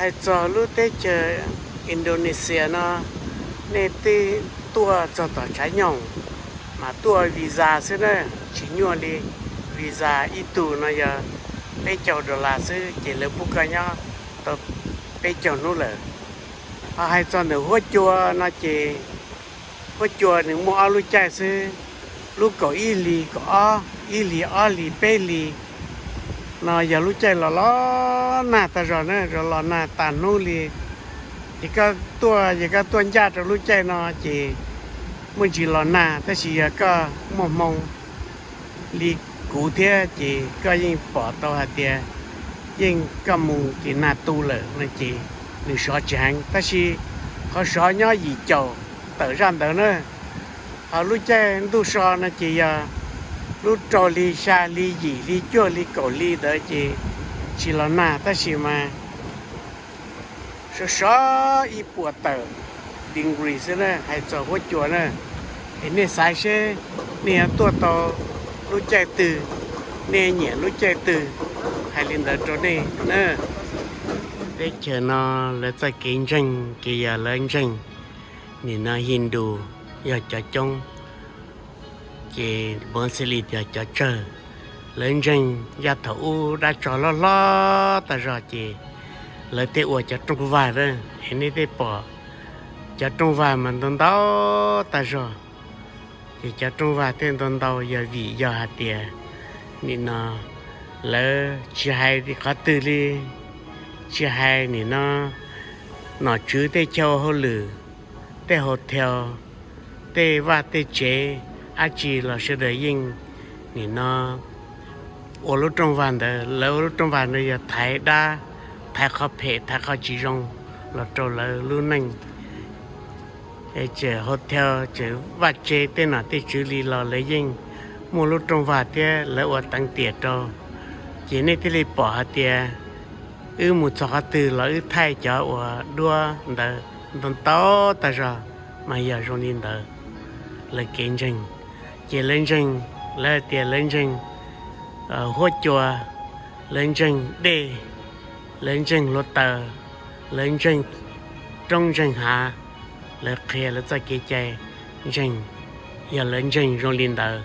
Hais txog lub teb chaws Indonesia no, nej twb tuaj txog tom tshav nyoog mas tuaj visa xwb na, tsis nyuaj li. Visa ib tug no yog peb caug dollar xwb ces lawv pub koj nyob tau peb caug hnub lawm. Ho hais txog ntawm huab cua no ces huab cua nws muaj ob lub caij xwb, lub kaum ib hlis kaum ob, ib hlis ob hlis peb hlis no yog lub caij los los nag tag zog na, los nag tas hnub li. Ces koj tuaj, yog koj tuaj ncaj rau lub caij no ces muaj ntsis los nag, tab sis yog koj muaj hmoo li kuv thiab ces koj yeej pom tau hais tias yeej koj mus ces nag tu lawm no ces nws sov tsis heev, tab sis qhov sov nyob yim caum tawm zaj ntawd na. Ho lub caij ntuj so no ces yog lub rau hli, xya hli, yim hli, cuaj hli, kaum hli ntawd ces tsis los nag, tab sis mas sov sov ib puas tawm degree xwb na, hais txog huab cua na. Es nej xaiv seb nej yuav tuaj tau lub caij twg, nej nyiam lub caij twg, hais li ntawd rau nej na. Teb chaws no lawv txoj kev ntseeg ces yog lawv ntseeg nim no Hindu yog cov coob, ces Muslim yog cov tsawg. Lawv ntseeg yav thaum ub dab tsog hlob hlob tag zog ces lawv thiaj ua cov rooj vag na. Es nej thiaj pom cov rooj vag mas ntau ntau tag zog. Ces cov rooj vag thiaj ntau ntau yog vim yog hais tias nim no lawv tsis hais qhov twg li, tsis hais nim no nom tswv tej chaw ua hauj lwm, tej hotel, tej vaj tej tsev, dab tsi los sawv daws yeej nim no ua lub rooj vag ntawd. Lawv ua lub rooj vag ntawd yog thaiv dab, thaiv qhov phem, thaiv qhov tsis zoo los rau lawv lub neej. Tseem hotel, tseem vaj tse tej nom tej tswv li los lawv yeej muaj lub rooj vag thiab lawv ua teev tiam rau. Ces nej thiaj li pom hais tias wb mus txog qhov twg los wb thaij cov uas duab ntawd ntau ntau tag zog, mas yog zoo li ntawd lawv kev ntseeg. Ces lawv ntseeg, lawv hais tias lawv ntseeg huab cua, lawv ntseeg dej, lawv ntseeg hluav taws, lawv ntseeg roob ntseeg hav, lawv qhia lawv txoj kev cai ntseeg, yog lawv ntseeg zoo li ntawd.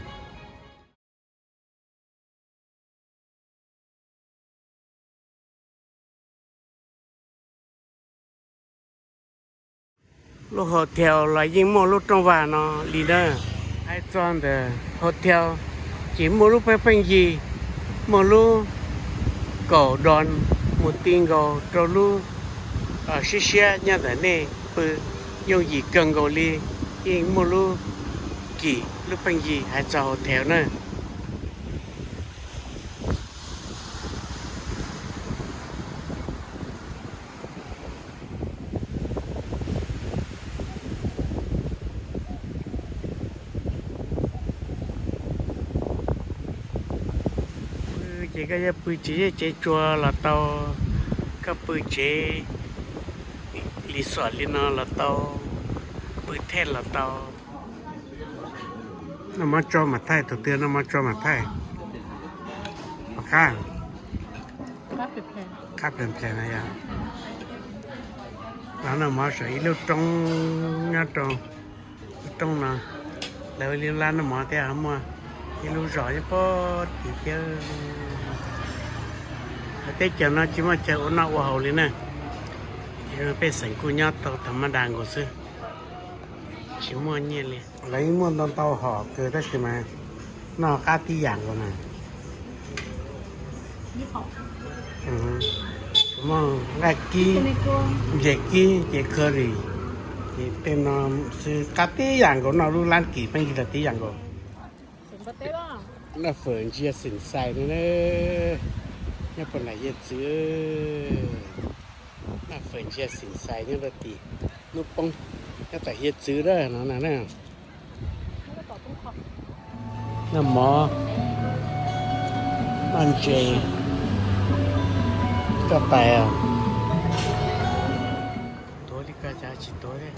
Lub hotel los yeej muaj lub rooj vag no li na. Hais txog ntawm hotel ces muaj lub pheej pheej yig, muaj lub kaum don mus ti nkaus rau lub siab siab nyob ntawm nej pw, yooj yim kawg nkaus li. Yeej muaj lub kim lub pheej yig hais txog hotel na. Ces koj yuav pw tsev zej tsev tsua los tau, koj pw tsev li xom li no los tau, pw thej los tau. Noj mov tso mam thaij, tus twg noj mov tso mam thaij. Qab, qab ples ples no yog los noj mov saum ib lub roob nyob rau lub roob no. Lawv ua ib lub lab noj mov thiab ho muaj ib lub zos nyob pem tid thiab. Lawv teb chaws no tsis muaj chaw ua noj ua haus li na. Pej xeem kuj nyob tau tham ma das nkaus xwb, tsis muaj nyiaj li. Lawv yeej muaj ntau ntau hom kawg tab sis mas noj qab tib yam nkaus na. Muaj nqaij kib, ntses kib, ces curry, ces tej no xwb qab tib yam nkaus, noj lub lab kim pheej yig los tib yam nkaus. Noj fawm ntsia xeem xais no na, nyob puag nram hiav txwv. Noj fawm ntsia xeem xais nyob rau tim hnub poob, nyob tom hiav txwv na no na. Noj mov, noj ntses, coj tais. Tuav li ko cas tsis tuav thiab.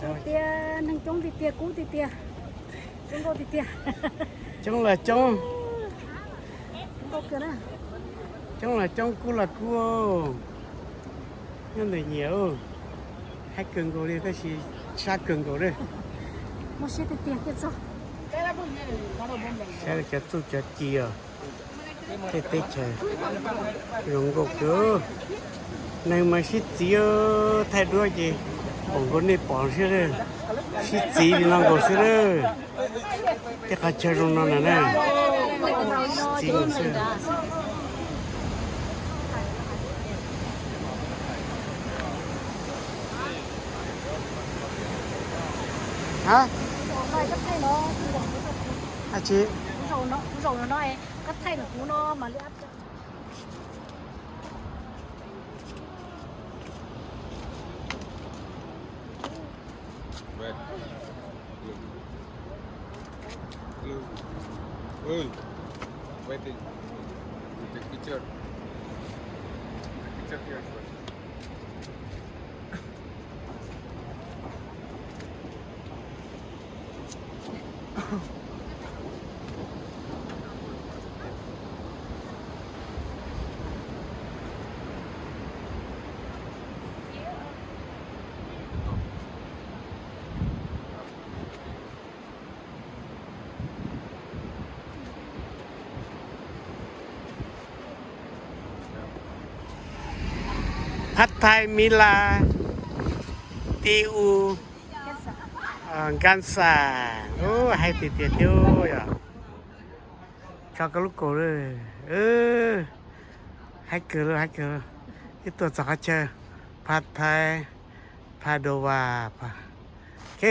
Tiag, neeg coob tiag tiag, kub tiag tiag, zoo nkauj tiag tiag. Coob los coob, coob los coob, kub los kub. Nyob ntawm nyias, haib kawg nkaus li tab sis sab kawg nkaus li. Muaj siab tiag tiag thiaj txog. Saib cov txuj cov ci os. Tej teb chaws zoo nkauj kawg. Neeg mas sib txiv thaij duab ces pom nkaus nej pom xwb. Sib txiv li no nkaus xwb na. Tej qhov chaw zoo no na, sib txiv nkaus xwb. Hab, ab tsi, Waiting. We take picture. Take picture here first. Phav Thai, Mis Las, Ti U, Nkas Xas, haib tiag tiag thiab yog. Tso koj lub kaus lawm. Haib kawg lawm, haib kawg lawm. Twb tuaj txog qhov chaw Phav Thai, Padova. Ok.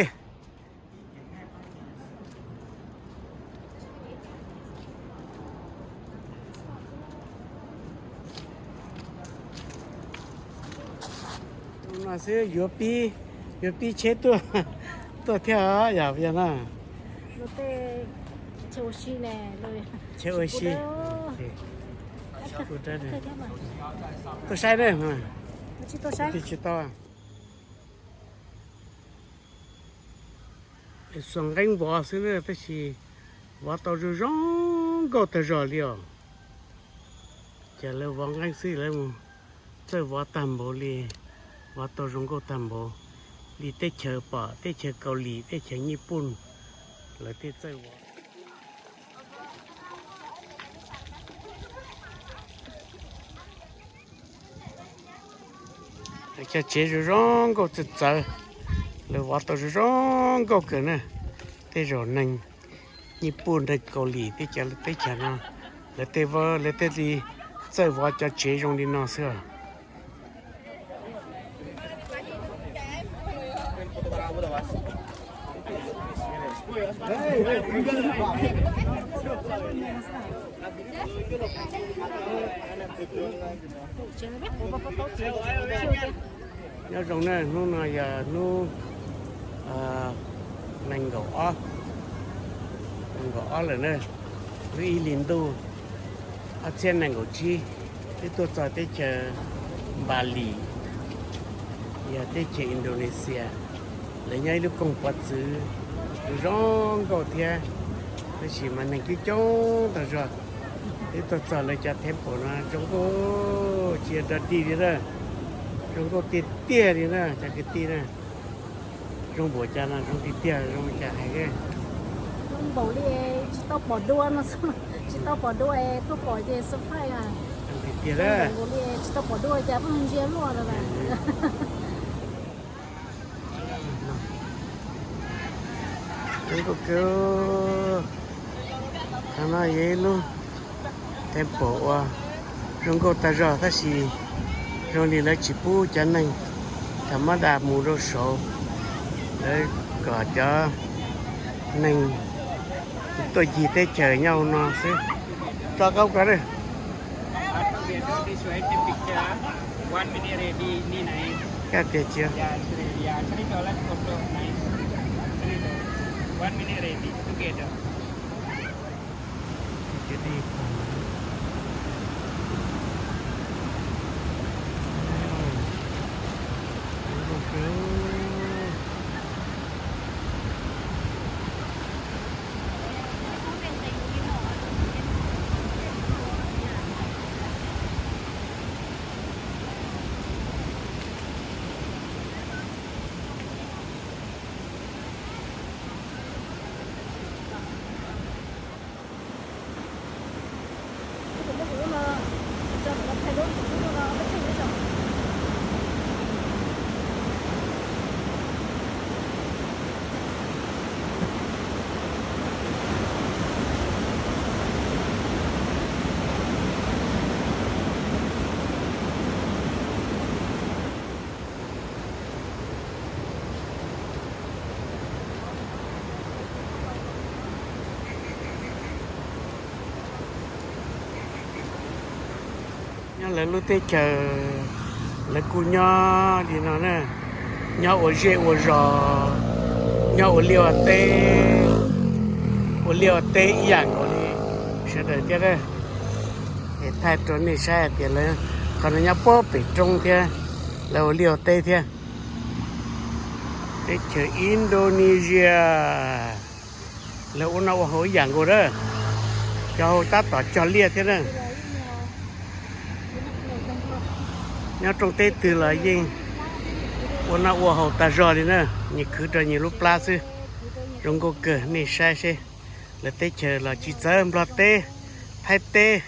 No xwb yuav pib, yuav pib tsheb tuaj, tuaj thiab yog yog no. Tsheb ua si. Tuaj saib na. Tsis tau. Xuas nqeeb vov xwb na tab sis vov tau zoo zoo nkauj tag zog li os. Ces lawv vov nqeeb xwb lawv mus txawj vov tag npaum li, vov tau zoo nkauj tag npaum li teb chaws pom, teb chaws Kaus Lim, teb chaws Nyij Pooj lawv thiaj txawj vov. Cov tsev zoo zoo nkauj txawv txawv, lawv vov tau zoo zoo nkauj kawg na. Tej zaum neeg Nyij Pooj, neeg Kaus Lim teb chaws, teb chaws no lawv tej, lawv tej li txawj vov cov tsev zoo li no xwb os. Nyob zoo na, hnub no yog hnub nees nkaum ob, nees nkaum ob lawm na, lub ib hlis ntuj ob txhiab nees nkaum tsib, twb tuaj txog teb chaws Npalis, yog teb chaws Indonesia. Lawv nyob ib lub koog pov txwv zoo nkauj thiab, tab sis mas neeg coob coob tag zog. Twb tuaj txog lawv cov temple no zoo nkauj tsis yog dog dig li na, zoo nkauj tiag tiag li na cov kwv tij na. Zoo npaum cas no, zoo tiag tiag, zoo li cas hais. Zoo npaum li tsis tau pom dua no, tsis tau pom dua es tuaj pom ces surprise. Zoo tiag tiag, zoo npaum li tsis tau pom dua cas pheej ntsia luaj no. Zoo nkauj kawg. Qhov no yog ib lub temple uas zoo nkauj tag zog tab sis zoo li lawv tsis pub cov neeg tham ma das mus rau saud, lawv kom cov neeg tuaj ncig teb chaws nyob hauv no xwb. Tso koj koj na. Koj tias tsis Lawv lub teb chaws lawv kuj nyob li no na, nyob ua zej ua zos, nyob ua liaj ua teb, ua liaj ua teb ib yam nkaus li sawv daws thiab na. Es thaij rau nej saib hais tias lawv qhov no nyob puag pem roob thiab, lawv ua liaj ua teb thiab. Teb chaws Indonesia, lawv ua noj ua haus ib yam nkaus na, cov hau tab tom cog liaj thiab na. Nyob rooj teb twg los yeej ua noj ua haus tag zog li na, nyias khwv rau nyias lub plab xwb. Zoo nkauj kawg, nej saib seb lawv teb chaws los tsis txawv Nplog teb, Thaib teb,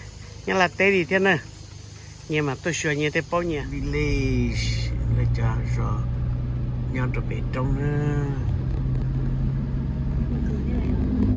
Nyab Laj teb li thiab na. Nyias mam tuaj xyuas nyias tej paub nyias. Village, lawv cov zos nyob rau pem roob na.